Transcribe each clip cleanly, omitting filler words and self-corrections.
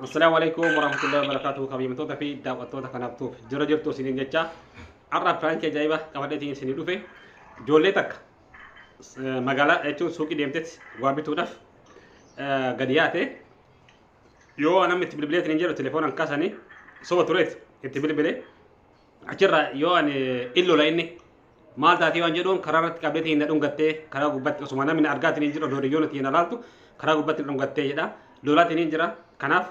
Assalaamu alaikum warahmatullahi wabarakatuh. Kabajamtoota fi daawwattoota kanaaf tuuf jira jirtu isiniin jecha har'a piraankii ajaa'ibaa qabadheetiin isinii dhufe. Ijoollee takka magaalaa jechuun suuqii deemtetti waa bituudhaaf gadi yaate, yoo namni itti bilbileetiin hin jedhu telefoonaan kaasanii soba tureet itti bilbile. Achirraa yoo ani illola, inni maal taatee waan jedhuun, karaa irratti qabdeetiin na dhungattee, karaa gubbatti osuma namni na argaatiin hin jiru, odoo hiriyoonni ittiin alaaltu karaa gubbatti na dhungattee jedha. Lolaatiin hin jira. Kanaaf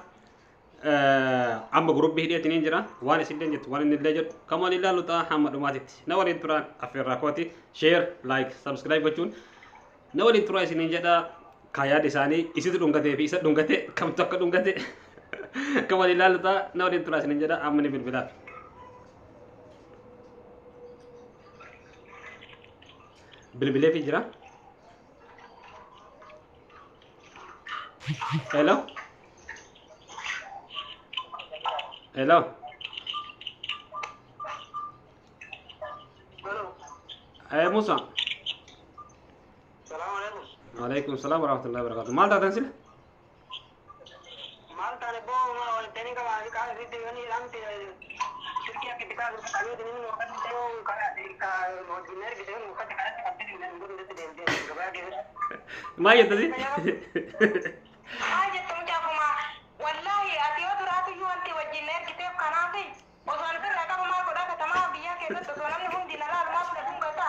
amma gurubbii hidheetiin hin jira. Waan isin jettu, waan inni illee jedhu kan waliin ilaallu ta'a. Hamma dhumaatitti na waliin turaan affeerraa kooti. Share, like, subscribe gochuun na waliin turaa isiniin jedha. Kaayaan isaanii isitu dhungatee fi isa dhungate, kamtu akka dhungate kan waliin ilaallu ta'a. Na waliin turaa isiniin jedha. Amma ni bilbilaaf. Bilbileefi jira. Hello? Hello? Eh, Musa. Salaamu alaikum. Alaikum salaam warahmatullahi wabarakatuh. Maal taatan sila? Maal taane boo, ma walitti qabaa fi qaama fi deemanii lamti silkii akka itti kaasu qabee inni wakati ta'uu ka wajjin ergite wakati kanatti qabdee deemtee deemtee gabaa keessatti. Maal jetta si? Maal jettu mucaafuma? Wallaahi ati yoo duraatu iyyuu wanti wajjin na ergiteef kanaaf osoo ani birraa qabu maal godhaa? Katamaa biyyaa keessatti osoo namni hundi na laalu maal na dhungata?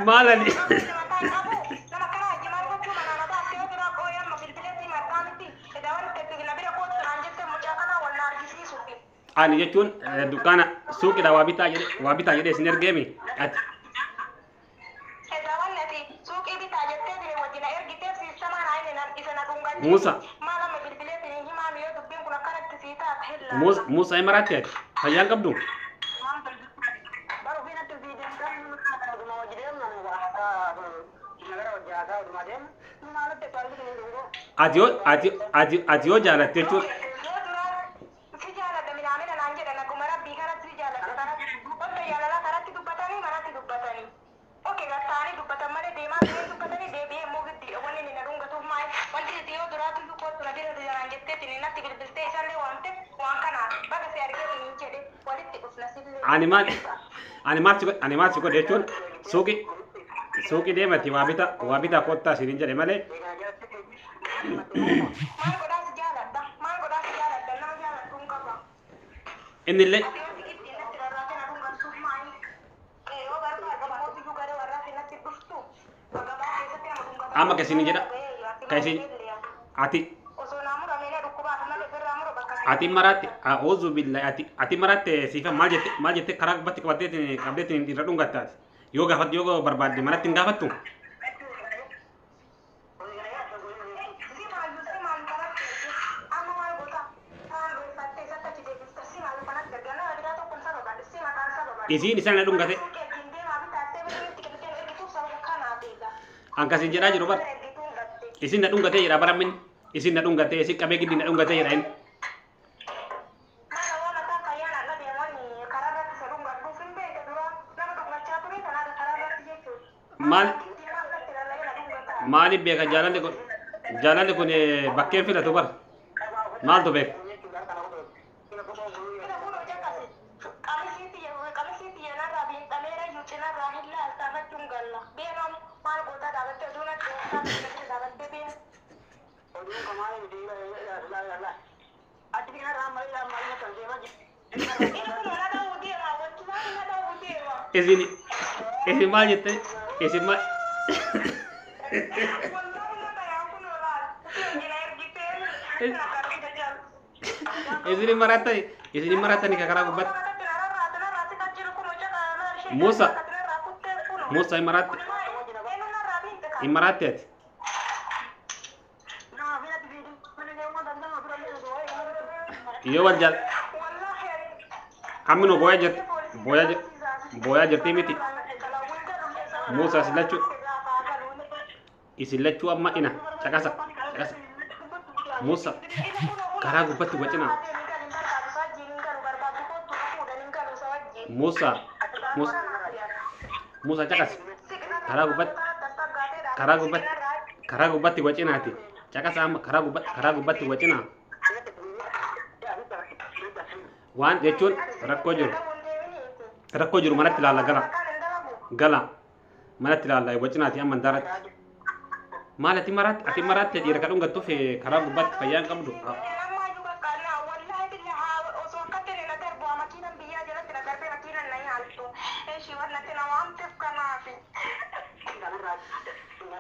Maal ani? Mataa qabu nama kana wajjin maal gochuu manaa mataa? Ati yoo duraa qooyi amma bilbilee si martaa miti edaa wanti itti na bira kootu naan jette mucaa kana wal na argisiisuufi. Ani jechuun dukkaana suuqidha waa bitaa jedhe, waa bitaa jedhee isin ergeemi. Ati Edaa wanni ati suuqii bitaa jettee tini wajjin na ergiteef siistamaa naa inni isa na dhungachiisu. Musa. Maal amma bilbilee tini himaami yoo dubbiin kun akkanatti sii taate hin Musa, Musa, hin maraatti ati. Fayyaan qabdu? Bara ofii natti ofii deemtan oduma hojii deemnan nagara hojii haasaa oduma deemnu maalatti argitu hin dhungoo. Ati yoo jaalatte jechuun Yoo duraa si jaaladha minaamina naan jedhan, akkuma rabbii kanatti si jaaladha kanatti wanta jaalalaa kanatti dubbatanii manatti dubbatanii. Oke, gattaanii dubbatan malee deemaa turee dubbatanii deebi'ee immoo giddi wanni inni na dhungatuuf maal? Wanti ati yoo duraatu iyyuu kootu na bira naan jetteetiin natti bilbiltee isallee waamte waan kanaaf baga si argeetiin hin jedhe walitti dhufna sillee. Ani maal si godhe jechuun, suuqii deemati waa bitaa kottaa isiniin jedhe malee. Maal godhaa si jaaladha? Maal godhaa si jaaladha? Nama jaaladhu hin qaba. Innillee Ati wanti giddi natti rarraatee na dhungattuuf maali? Yoo barbaade mootiyyuu gara warraa natti dhuftu gabaa keessatti nama dhungata. Amma ka isiniin jedha ka isin ati Osoo naa muramee na dhukkubaaf malee ofirraa muru bakka ati maraatti, a'uuzu billahi, ati maratte siifa. Maal jette, maal jette? Karaa gubbatti qabdeetiin irra dhungattaati. Yoo gaafattu, yoo barbaadde manatti hin gaafattu. Simaayyuu simaan kanatti amma maal goota? Kaan reeffattee isatti achi deebifta. Simaayyuu kanatti erga nama biraa tokkoon sababa sima kaan sababa. Isiin isaan na dhungate. Suuqii wajjin deemaa bitaattee birrii itti kennitee ergituuf sababa kanaaf eega. An kasin jedhaa jiru bar Ergituun gatte. Isin na dhungatee jedha barammin. Isin na dhungatee, isin qabee giddi na dhungatee jedha inni. Mana waan mataa fayyaan alla deemonni karaa irratti isa dhungadhuuf hin beekte, dura nama dhungachaa ture kanaaf karaa irratti jechuudha. Maal maaliif beeka? Jaalalli kun bakkeen filatu bar maaltu beeka? Ila kun hojii akkasi. Qamisii tiyya narraa biinxameera iyyuu cinarraa hin laalta fachuun galla. Beemam maal gootaa dhaabattee oduu natti dhaabattee beem. Oduun kamaali miti achi kanarraa ammallee ammallee kan deemaa jiru. Inni kun na dha'uu deema, wachumaan na dha'uu deema. Isin maal jette? Isin maal Wallahi na dhayaa kun olaal. Utuu na ergitee na qarqita jala. Isin marattani ka karaa gubbatti. Musa. Musa, hin maratte, hin maratte ati. Yoo wal jaal amma nu booyaa jirti, booyaa jirti miti. Musa, isin lachuu amma ina caqasa, caqasa. Musa, karaa gubbatti wacina. Musa, Musa, Musa, caqasi. Karaa gubbatti wacinaati. Caqasa, amma karaa gubbatti wacinaa. Waan jechuun rakkoo jiru. Rakkoo jiru manatti ilaalla gala. Gala. Manatti ilaalla wacinaati amma daaratti. Maal ati maraatti ati maraatti dhiira kan dhungattuuf karaa gubbaatti fayyaa hin qabdu.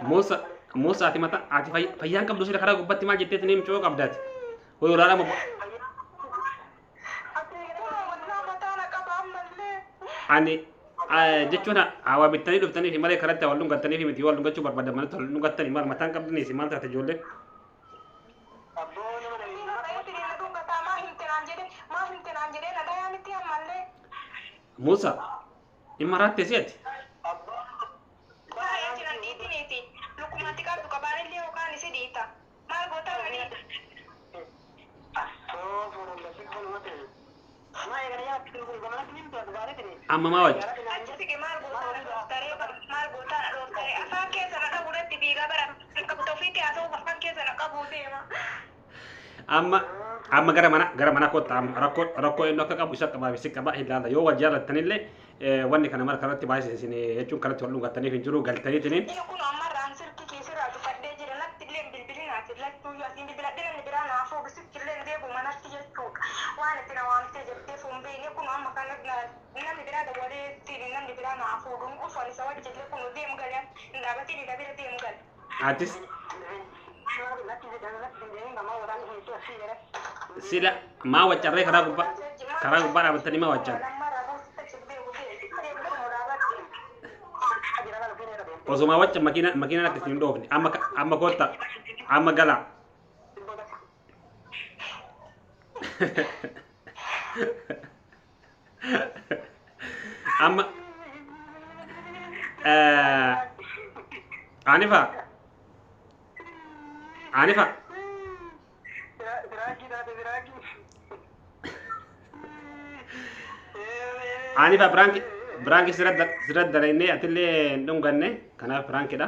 Muusa Muusa ati mata ati fayyaa hin qabdu sila karaa gubbaatti maal jetteeti ni micoo qabdaati. Hoy olaanaa mo ani jechuun hawaa bittanii dhuftanii fi malee karatti wal dhungattanii fi miti wal dhungachuu barbaadan manatti wal dhungattanii maal mataan qabdanii si maal taate ijoollee. Muusa hin maraatte si ati. Amma maa wajji? Amma amma gara mana kottaa amma rakkoo rakkoo inni akka qabu isa qabaa fi si qabaa hin laala yoo wal jaallattanillee wanni kana mara kanatti baay'ee isin jechuun kanatti wal dhungattaniif hin jiru galtaniitiniin. Atis sila maa waccarree karaa gubbaa dhaabattanii maa waccan. Osoo maa waccan makiinaan akka isin hin dhoofne amma kotta amma gala. Amma Anifa Anifa Anifa biraanki sirra dalagnee atillee hin dhunganne kanaaf biraankidha.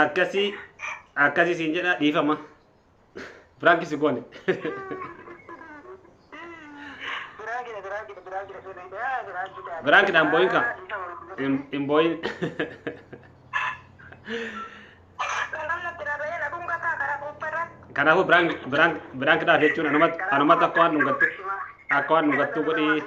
Akkasii akkasii siin jedha dhiifama. Biraanki si goone. Biraankidhaan boo'in ka hin boo'in. Kanaafuu biraankidhaaf jechuun anumatti akka waan dhungattu godhii.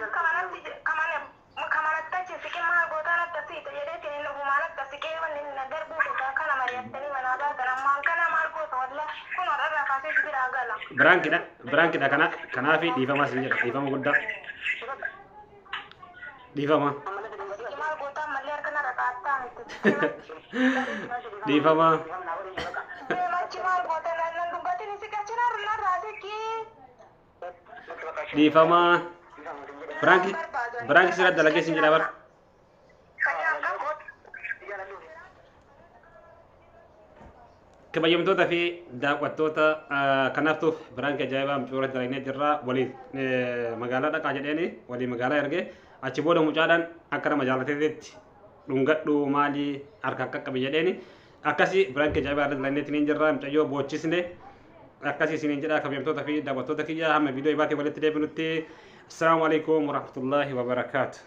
Biraankidha kanaafi dhiifama siin jedha dhiifama guddaa. Dhiifama. Dhiifama. Dhiifama. Biraanki sirra dalagee siin jedha bara. Kabajamtoota fi daawwattoota kanaaftuuf biraanki ajaa'ibaa mucaa dalagnee jirra waliin magaalaa dhaqaa jedheeni waliin magaalaa ergee achi booda mucaadhaan akka nama jaalateetti dhungadhu maalii harka akka qabe jedheeni akkasii biraanki ajaa'ibaa irra dalagneetiin jirra mucayyoo boochisne akkasii isiniin jedha kabajamtoota fi daawwattoota kiyya hamma viidiyoo ibaatii walitti deebinutti. Assalaamu alaikum warahmatullaahi wabarakaatu.